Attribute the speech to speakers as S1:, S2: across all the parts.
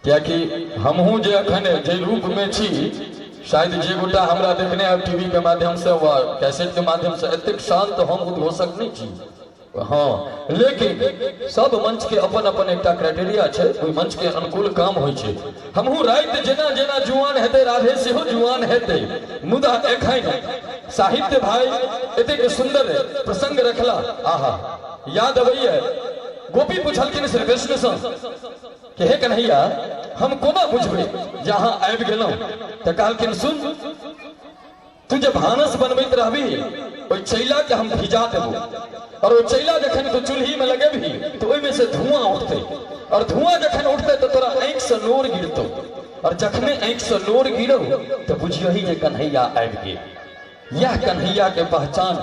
S1: कियाकि हमहूँ जे अखन जे रूपमे छी, शायद जे गोटा हमरा देखने आब टीवी के माध्यम से वा कैसेट के माध्यम से, एतेक शांत हम उद्घोषक नहि छी। हँ, लेकिन सब मंच के अपन अपन एकटा क्राइटेरिया छै, ओहि मंच के अनुकूल काम होइ छै। हमहूँ राति जेना जेना जुआन हेतै, राधे सेहो जुआन हेतै। मुदा एखन साहित्य भाई एतेक सुंदर प्रसंग रखला। आहा, याद अबैया गोपी पुछलखिन श्री कृष्ण सँ कि हे कन्हैया, हम कोना बुझबै जे अहाँ आबि गेलहुँ? तऽ कहलखिन, सुन, तू जे भानस बनबैत रहबी, ओहि चैला के हम भिजा देबो, और ओ चैला जखन तू चूल्ही में लगेबही तो ओहिमे से धुआं उठतै, और धुआं जखन उठतै तो तोरा आँखि से नोर गिरतौ, और जखने आँखि से नोर गिरौ तो बुझियही जे कन्हैया आबि गेल। यह कन्हैया के पहचान।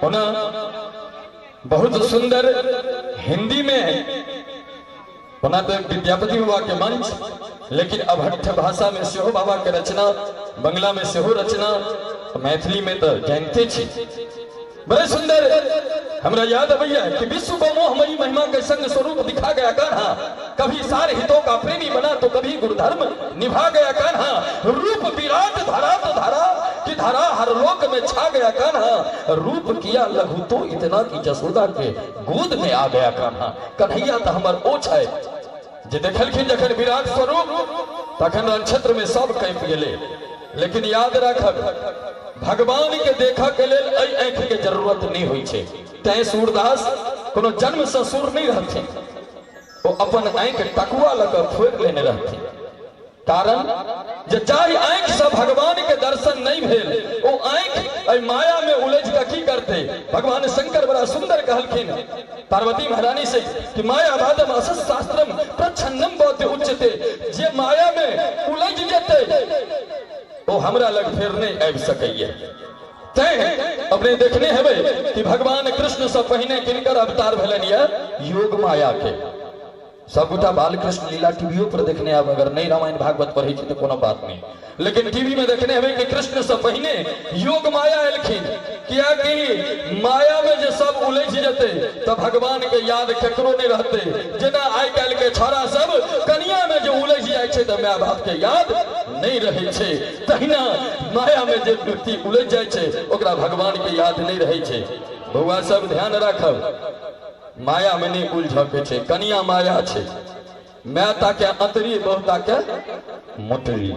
S1: ओना बहुत सुंदर हिंदी में, ओना तऽ विद्यापति बाबा के मंच, लेकिन अभट्ठ भाषा में सेहो बाबा के रचना, बंगला में सेहो रचना, मैथिली में तऽ जानते छी। बड़े सुंदर हमरा याद अबैया कि विश्व को मोहमयी महिमा के संग स्वरूप दिखा गया कान्हा, कभी सार हितों का प्रेमी बना तो कभी गुरुधर्म निभा गया कान्हा, रूप विराट धरा तो धरा कि धरा हर लोक में छा गया कान्हा, रूप किया लघु तो इतना कि जसोदा के गोद में आ गया कान्हा। कन्हैया तऽ हमर ओ छै जे देखलखिन जखन विराट स्वरूप, तखन रणक्षेत्र में सब कांपि गेलै। लेकिन याद राखब, भगवान के देखऽ के लेल एहि आँखि के जरूरत नहीं होइ छै। तैं सूरदास कोनो जन्म से सूर नहीं रहथिन, ओ अपन आँखि टकुआ लऽ कऽ फोड़ि लेने रहथिन। कारण जे जाहि आँखि से भगवान के दर्शन नहीं भेल, ओ आँखि एहि माया में उलझ कऽ की करते? भगवान शंकर बड़ा सुंदर कहलखिन पार्वती महारानी से कि माया वादम असत शास्त्रम प्रच्छन्नम बौद्ध उच्चते। जे माया में उलझ जेते ओ हमरा लग फेर नहीं आबि सकैया। तैं अपने देखने हेबै कि भगवान कृष्ण से पहिने किनकर अवतार भेलनि यऽ? योग माया के। सबगोटा बालकृष्ण लीला टीवीओ पर देखने आब, अगर नहीं रामायण भागवत पढ़ै छी तऽ कोनो बात नहीं, लेकिन टीवी में देखने हेबै कि कृष्ण से पहिने योग माया एलखिन। कियाकि माया में जे सब उलझि जेतै तऽ भगवान के याद केकरो नहीं रहतै। जेना आइ काल्हि के छौड़ा सब कनिया में जे उलझि जाइ छै तऽ my बाप के याद नहीं रहै छै, तहिना माया में जे व्यक्ति उलझि जाइ छै ओकरा भगवान के याद नहीं रहै छै। बौआ सब ध्यान राखब, माया में नहीं उलझऽ के छै। कनिया माया छै, माय ताके अंतरी, बहु ताके मोटरी।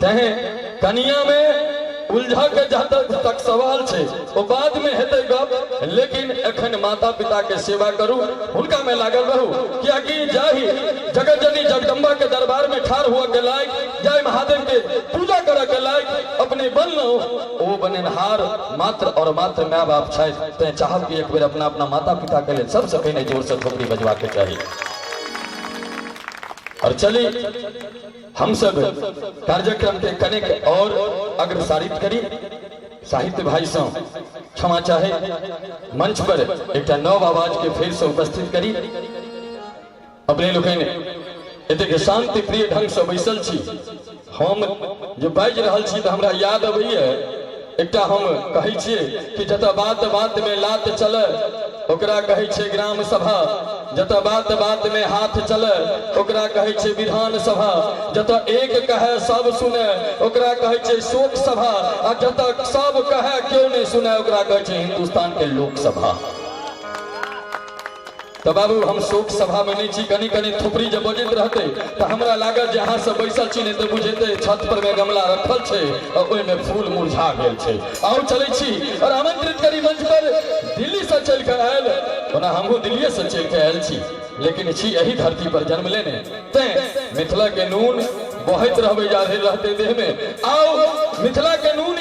S1: तहें कनिया में उलझऽ के जहाँ तक सवाल छै ओ बाद में हेतै गप, लेकिन एखन माता पिता के सेवा करू, हुनका में लागल रहू। कियाकि जाहि जगत जननी जगदम्बा के दरबार में ठाढ़ हुआ के लायक, जय महादेव के पूजा करऽ के लायक अपने बनलहुँ, ओ बनेनहार मात्र और मात्र माय बाप छथि। तैं चाहब कि एक बेर अपना अपना माता पिता के लेल सबसे पहिने जोर से थोपड़ी बजवा के चाही। और चली हम सब कार्यक्रम के कनेक और अग्रसारित करी। साहित्य भाई से क्षमा चाहे मंच पर एकटा नव आवाज के फेर से उपस्थित करी। अपने लोकनि एतेक शांति प्रिय ढंग से बैसल छी, हम जे बाजि रहल छी तऽ हमरा याद अबैया एकटा, हम कहै छियै कि जतऽ बात बात में लात चले ओकरा कहै छै ग्राम सभा, जतऽ बात बात में हाथ चले ओकरा कहै छै विधान सभा, जतऽ एक कहे सब सुने ओकरा कहै छै शोक सभा, आ जतऽ सब कहे केओ नहि सुने ओकरा कहै छै हिंदुस्तान के लोकसभा। तऽ बाबू हम शोक सभा में नहीं छी। कनी कनी थोपड़ी जब बजैत रहते तऽ हमरा लागत जे अहाँ सब बैसल छी, नहीं तऽ बुझेते छत पर में गमला रखल छै और ओहिमे फूल मुरझा गेल छै। आउ चलै छी और आमंत्रित करी मंच पर दिल्ली से चलि कऽ आयल। ओना हमहूँ दिल्लीए से चलि कऽ आयल छी, लेकिन छी एही धरती पर जन्म लेने, तैं मिथिला के नून बहैत रहबै जाधरि रहते देह में। आउ मिथिला के नून